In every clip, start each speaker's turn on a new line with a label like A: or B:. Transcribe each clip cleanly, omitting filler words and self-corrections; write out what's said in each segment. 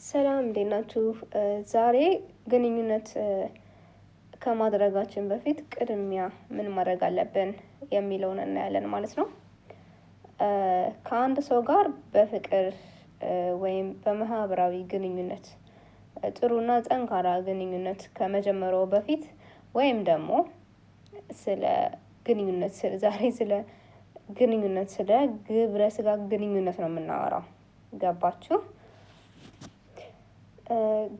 A: ሰላም እንዴት ናችሁ? ዛሬ ግንኙነት ከማድረጋችን በፊት ቅድሚያ ምን ማድረግ አለብን የሚለውን እናያለን ማለት ነው። ከአንድ ሰው ጋር በፍቅር ወይም በማህበራዊ ግንኙነት ጥሩና ጠንካራ ግንኙነት ከመጀመሪያው በፊት ወይም ደግሞ ስለ ግንኙነት ዛሬ ስለ ግንኙነት ስለ ግብረ ስጋ ግንኙነት ነው የምናወራው። ገባችሁ?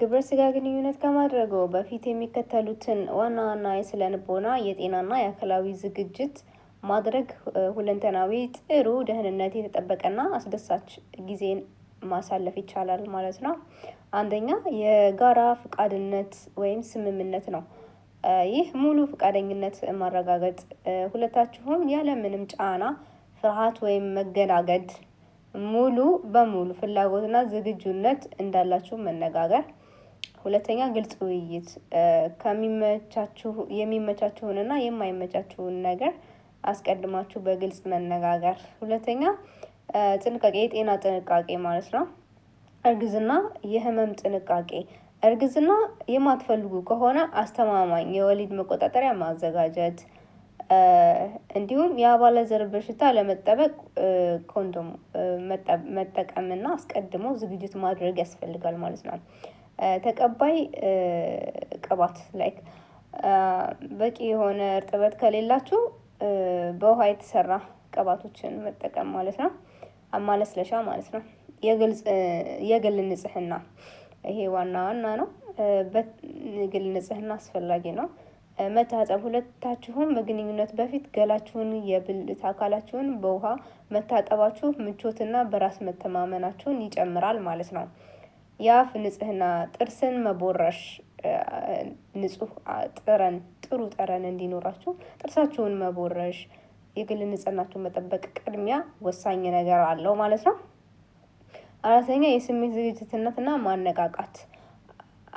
A: ግብረ ስጋ ግንኙነት ከማድረገው በፊት የሚከተሉትን ዋና ዋና የስነ ልቦና፣ የጤናና የአካላዊ ዝግጅት ማድረግ ሁለንተናዊ ጥሩ ደህንነት የተጠበቀና አስደሳች ጊዜን ማሳለፍ ይቻላል ማለት ነው። አንደኛ የጋራ ፍቃድነት ወይም ስምምነት ነው። ይህ ሙሉ ፍቃደኝነት ማረጋገጥ ሁለታችሁም ያለምንም ጫና፣ ፍርሃት ወይም መገላገድ ሙሉ በሙሉ ፍላጎትና ዝግጁነት እንዳላችሁ መነጋገር። ሁለተኛ ግልጽ ውይይት፣ ከሚመቻችሁ የሚመቻችሁንና የማይመቻችሁን ነገር አስቀድማችሁ በግልጽ መነጋገር። ሁለተኛ ጥንቃቄ፣ የጤና ጥንቃቄ ማለት ነው። እርግዝና፣ የህመም ጥንቃቄ። እርግዝና የማትፈልጉ ከሆነ አስተማማኝ የወሊድ መቆጣጠሪያ ማዘጋጀት፣ እንዲሁም የአባለዘር በሽታ ለመጠበቅ ኮንዶም መጠቀምና አስቀድሞ ዝግጅት ማድረግ ያስፈልጋል ማለት ነው። ተቀባይ ቅባት like በቂ የሆነ እርጥበት ከሌላችሁ በውሃ የተሰራ ቅባቶችን መጠቀም ማለት ነው። ማለስለሻ ማለት ነው። የግልጽ የግል ንጽህና ይሄ ዋና ዋና ነው። የግል ንጽህና አስፈላጊ ነው። መታጠብ፣ ሁለታችሁም በግንኙነት በፊት ገላችሁን የብልት አካላችሁን በውሃ መታጠባችሁ ምቾትና በራስ መተማመናችሁን ይጨምራል ማለት ነው። የአፍ ንጽህና፣ ጥርስን መቦረሽ፣ ንጹህ ጠረን ጥሩ ጠረን እንዲኖራችሁ ጥርሳችሁን መቦረሽ፣ የግል ንጽህናችሁን መጠበቅ ቅድሚያ ወሳኝ ነገር አለው ማለት ነው። አራተኛ የስሜት ዝግጅትነትና ማነቃቃት።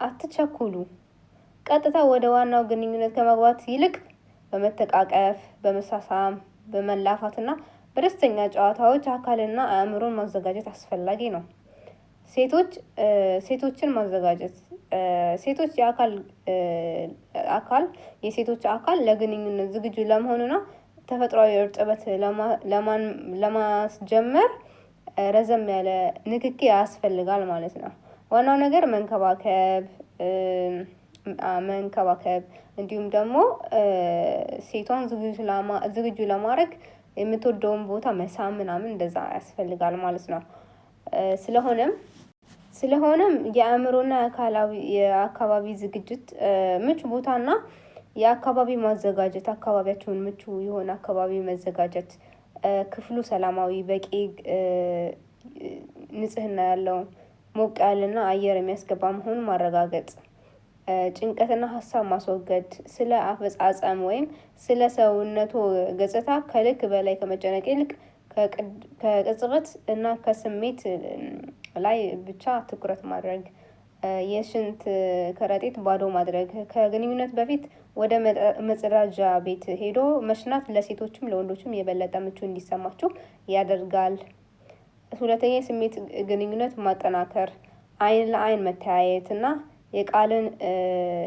A: አትቸኩሉ። ቀጥታ ወደ ዋናው ግንኙነት ከመግባት ይልቅ በመተቃቀፍ፣ በመሳሳም፣ በመላፋትና በደስተኛ ጨዋታዎች አካልና አእምሮን ማዘጋጀት አስፈላጊ ነው። ሴቶች ሴቶችን ማዘጋጀት፣ ሴቶች የአካል አካል የሴቶች አካል ለግንኙነት ዝግጁ ለመሆኑና ተፈጥሯዊ እርጥበት ለማስጀመር ረዘም ያለ ንክኪ ያስፈልጋል ማለት ነው። ዋናው ነገር መንከባከብ መንከባከብ እንዲሁም ደግሞ ሴቷን ዝግጁ ለማድረግ የምትወደውን ቦታ መሳም ምናምን እንደዛ ያስፈልጋል ማለት ነው። ስለሆነም ስለሆነም የአእምሮና የአካላዊ የአካባቢ ዝግጅት ምቹ ቦታና የአካባቢ ማዘጋጀት፣ አካባቢያቸውን ምቹ የሆነ አካባቢ መዘጋጀት፣ ክፍሉ ሰላማዊ፣ በቂ ንጽህና ያለው፣ ሞቅ ያለና አየር የሚያስገባ መሆኑን ማረጋገጥ፣ ጭንቀትና ሀሳብ ማስወገድ፣ ስለ አፈጻጸም ወይም ስለ ሰውነቱ ገጽታ ከልክ በላይ ከመጨነቅ ይልቅ ከቅጽበት እና ከስሜት ላይ ብቻ ትኩረት ማድረግ፣ የሽንት ከረጢት ባዶ ማድረግ፣ ከግንኙነት በፊት ወደ መጸዳጃ ቤት ሄዶ መሽናት ለሴቶችም ለወንዶችም የበለጠ ምቹ እንዲሰማችሁ ያደርጋል። ሁለተኛ የስሜት ግንኙነት ማጠናከር፣ አይን ለአይን መተያየት እና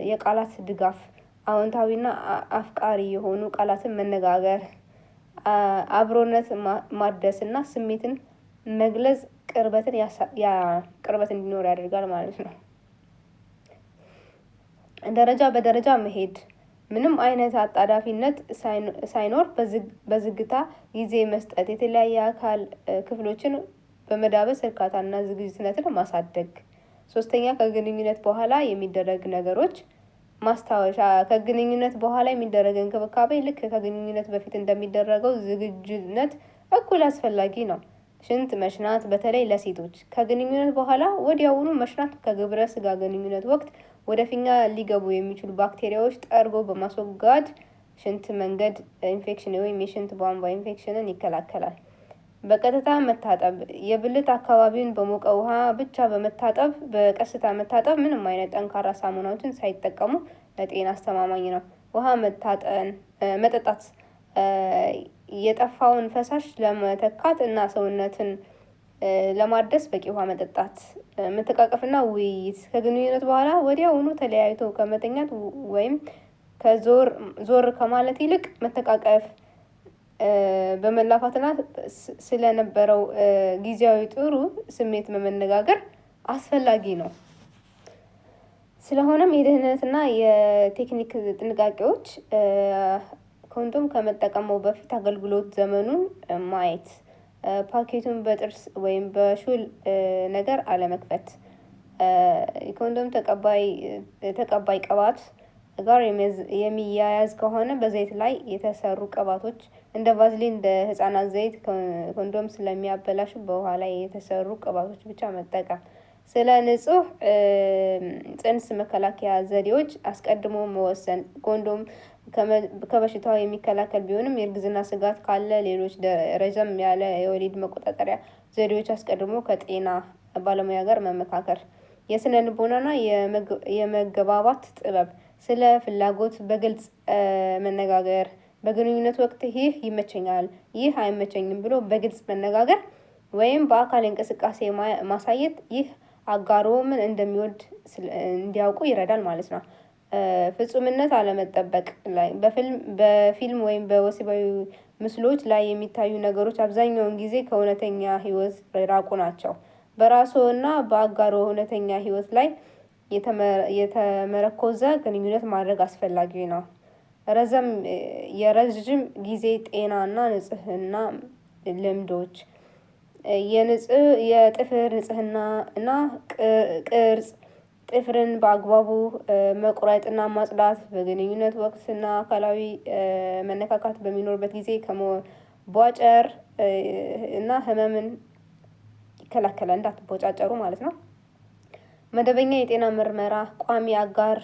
A: የቃላት ድጋፍ፣ አዎንታዊና አፍቃሪ የሆኑ ቃላትን መነጋገር፣ አብሮነት ማደስና ስሜትን መግለጽ ቅርበትን ቅርበት እንዲኖር ያደርጋል ማለት ነው። ደረጃ በደረጃ መሄድ፣ ምንም አይነት አጣዳፊነት ሳይኖር በዝግታ ጊዜ መስጠት፣ የተለያየ አካል ክፍሎችን በመዳበስ እርካታና ዝግጁነትን ማሳደግ። ሶስተኛ ከግንኙነት በኋላ የሚደረግ ነገሮች ማስታወሻ፣ ከግንኙነት በኋላ የሚደረግ እንክብካቤ ልክ ከግንኙነት በፊት እንደሚደረገው ዝግጁነት እኩል አስፈላጊ ነው። ሽንት መሽናት በተለይ ለሴቶች ከግንኙነት በኋላ ወዲያውኑ መሽናት ከግብረ ስጋ ግንኙነት ወቅት ወደ ፊኛ ሊገቡ የሚችሉ ባክቴሪያዎች ጠርጎ በማስወገድ ሽንት መንገድ ኢንፌክሽን ወይም የሽንት ቧንቧ ኢንፌክሽንን ይከላከላል። በቀጥታ መታጠብ፣ የብልት አካባቢውን በሞቀ ውሃ ብቻ በመታጠብ በቀስታ መታጠብ ምንም አይነት ጠንካራ ሳሙናዎችን ሳይጠቀሙ ለጤና አስተማማኝ ነው። ውሃ መታጠን መጠጣት የጠፋውን ፈሳሽ ለመተካት እና ሰውነትን ለማደስ በቂ ውሃ መጠጣት፣ መተቃቀፍና ውይይት ከግንኙነት በኋላ ወዲያውኑ ተለያይቶ ከመተኛት ወይም ከዞር ዞር ከማለት ይልቅ መተቃቀፍ፣ በመላፋትና ስለነበረው ጊዜያዊ ጥሩ ስሜት በመነጋገር አስፈላጊ ነው። ስለሆነም የደህንነትና የቴክኒክ ጥንቃቄዎች፣ ኮንዶም ከመጠቀሙ በፊት አገልግሎት ዘመኑን ማየት፣ ፓኬቱን በጥርስ ወይም በሹል ነገር አለመክፈት፣ ኮንዶም ተቀባይ ቅባት ጋር የሚያያዝ ከሆነ በዘይት ላይ የተሰሩ ቅባቶች እንደ ቫዝሊን፣ እንደ ህፃናት ዘይት ኮንዶም ስለሚያበላሹ በውሃ ላይ የተሰሩ ቅባቶች ብቻ መጠቀም። ስለ ንጹህ ጽንስ መከላከያ ዘዴዎች አስቀድሞ መወሰን። ኮንዶም ከበሽታው የሚከላከል ቢሆንም የእርግዝና ስጋት ካለ ሌሎች ረዘም ያለ የወሊድ መቆጣጠሪያ ዘዴዎች አስቀድሞ ከጤና ባለሙያ ጋር መመካከር። የስነ ልቦናና የመገባባት ጥበብ፣ ስለ ፍላጎት በግልጽ መነጋገር፣ በግንኙነት ወቅት ይህ ይመቸኛል፣ ይህ አይመቸኝም ብሎ በግልጽ መነጋገር ወይም በአካል እንቅስቃሴ ማሳየት ይህ አጋሮ ምን እንደሚወድ እንዲያውቁ ይረዳል ማለት ነው። ፍጹምነት አለመጠበቅ ላይ፣ በፊልም ወይም በወሲባዊ ምስሎች ላይ የሚታዩ ነገሮች አብዛኛውን ጊዜ ከእውነተኛ ህይወት የራቁ ናቸው። በራስዎና በአጋሮ እውነተኛ ህይወት ላይ የተመረኮዘ ግንኙነት ማድረግ አስፈላጊ ነው። ረዘም የረዥም ጊዜ ጤናና ንጽህና ልምዶች፣ የንጽህ የጥፍር ንጽህና እና ቅርጽ፣ ጥፍርን በአግባቡ መቁረጥና ማጽዳት በግንኙነት ወቅትና አካላዊ መነካካት በሚኖርበት ጊዜ ከመቧጨር እና ህመምን ይከላከላል፣ እንዳትቦጫጨሩ ማለት ነው። መደበኛ የጤና ምርመራ፣ ቋሚ አጋር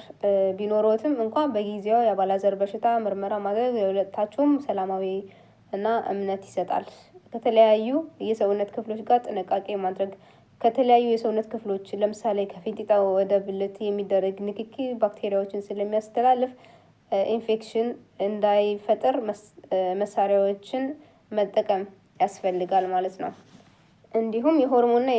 A: ቢኖሮትም እንኳን በጊዜው የአባላዘር በሽታ ምርመራ ማድረግ ለሁለታችሁም ሰላማዊ እና እምነት ይሰጣል። ከተለያዩ የሰውነት ክፍሎች ጋር ጥንቃቄ ማድረግ፣ ከተለያዩ የሰውነት ክፍሎች ለምሳሌ ከፊንጢጣ ወደ ብልት የሚደረግ ንክኪ ባክቴሪያዎችን ስለሚያስተላልፍ ኢንፌክሽን እንዳይፈጠር መሳሪያዎችን መጠቀም ያስፈልጋል ማለት ነው። እንዲሁም የሆርሞንና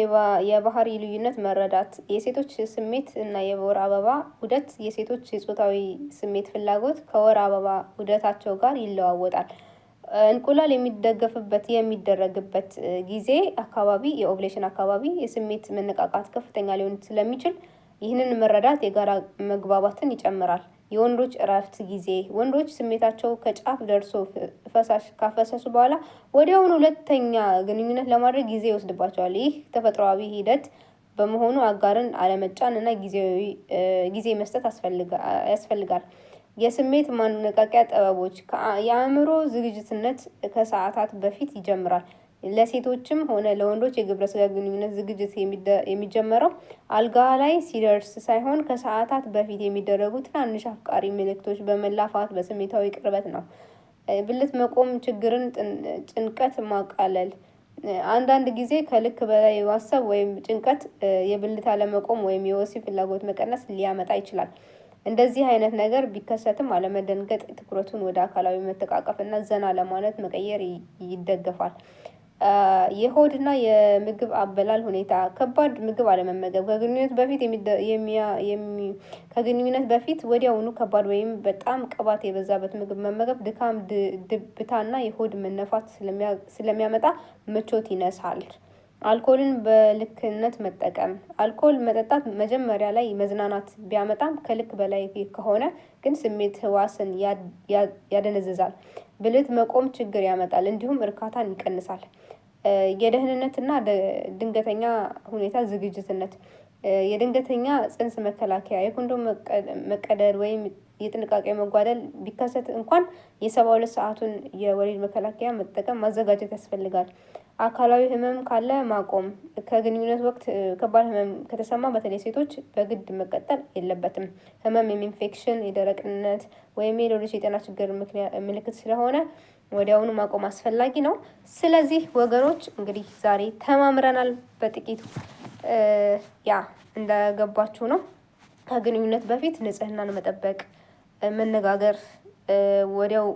A: የባህሪ ልዩነት መረዳት፣ የሴቶች ስሜት እና የወር አበባ ዑደት፣ የሴቶች የጾታዊ ስሜት ፍላጎት ከወር አበባ ዑደታቸው ጋር ይለዋወጣል። እንቁላል የሚደገፍበት የሚደረግበት ጊዜ አካባቢ የ ovulation አካባቢ የስሜት መነቃቃት ከፍተኛ ሊሆን ስለሚችል ይህንን መረዳት የጋራ መግባባትን ይጨምራል። የወንዶች እረፍት ጊዜ፣ ወንዶች ስሜታቸው ከጫፍ ደርሶ ፈሳሽ ካፈሰሱ በኋላ ወዲያውኑ ሁለተኛ ግንኙነት ለማድረግ ጊዜ ይወስድባቸዋል። ይህ ተፈጥሯዊ ሂደት በመሆኑ አጋርን አለመጫን እና ጊዜ መስጠት ያስፈልጋል። የስሜት ማነቃቂያ ጥበቦች፣ የአእምሮ ዝግጅትነት ከሰዓታት በፊት ይጀምራል። ለሴቶችም ሆነ ለወንዶች የግብረ ስጋ ግንኙነት ዝግጅት የሚጀመረው አልጋ ላይ ሲደርስ ሳይሆን ከሰዓታት በፊት የሚደረጉ ትናንሽ አፍቃሪ ምልክቶች በመላፋት በስሜታዊ ቅርበት ነው። ብልት መቆም ችግርን ጭንቀት ማቃለል፣ አንዳንድ ጊዜ ከልክ በላይ ማሰብ ወይም ጭንቀት የብልት አለመቆም ወይም የወሲብ ፍላጎት መቀነስ ሊያመጣ ይችላል። እንደዚህ አይነት ነገር ቢከሰትም አለመደንገጥ፣ ትኩረቱን ወደ አካላዊ መተቃቀፍና ዘና ለማለት መቀየር ይደገፋል። የሆድና የምግብ አበላል ሁኔታ፣ ከባድ ምግብ አለመመገብ፣ ከግንኙነት በፊት ወዲያውኑ ከባድ ወይም በጣም ቅባት የበዛበት ምግብ መመገብ ድካም፣ ድብታና የሆድ መነፋት ስለሚያመጣ ምቾት ይነሳል። አልኮልን በልክነት መጠቀም፣ አልኮል መጠጣት መጀመሪያ ላይ መዝናናት ቢያመጣም ከልክ በላይ ከሆነ ግን ስሜት ህዋስን ያደነዝዛል። ብልት መቆም ችግር ያመጣል፣ እንዲሁም እርካታን ይቀንሳል። የደህንነትና ድንገተኛ ሁኔታ ዝግጅትነት፣ የድንገተኛ ጽንስ መከላከያ፣ የኮንዶም መቀደድ ወይም የጥንቃቄ መጓደል ቢከሰት እንኳን የ72 ሰዓቱን የወሊድ መከላከያ መጠቀም ማዘጋጀት ያስፈልጋል። አካላዊ ህመም ካለ ማቆም፣ ከግንኙነት ወቅት ከባድ ህመም ከተሰማ በተለይ ሴቶች በግድ መቀጠል የለበትም። ህመም የኢንፌክሽን፣ የደረቅነት ወይም የሌሎች የጤና ችግር ምልክት ስለሆነ ወዲያውኑ ማቆም አስፈላጊ ነው። ስለዚህ ወገኖች እንግዲህ ዛሬ ተማምረናል በጥቂቱ፣ ያ እንደገባችሁ ነው። ከግንኙነት በፊት ንጽህናን መጠበቅ፣ መነጋገር፣ ወዲያው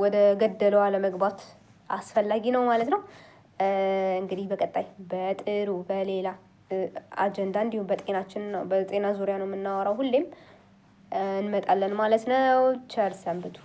A: ወደ ገደለው አለመግባት አስፈላጊ ነው ማለት ነው። እንግዲህ በቀጣይ በጥሩ በሌላ አጀንዳ እንዲሁም በጤናችን ነው በጤና ዙሪያ ነው የምናወራው ሁሌም እንመጣለን ማለት ነው። ቸር ሰንብቱ።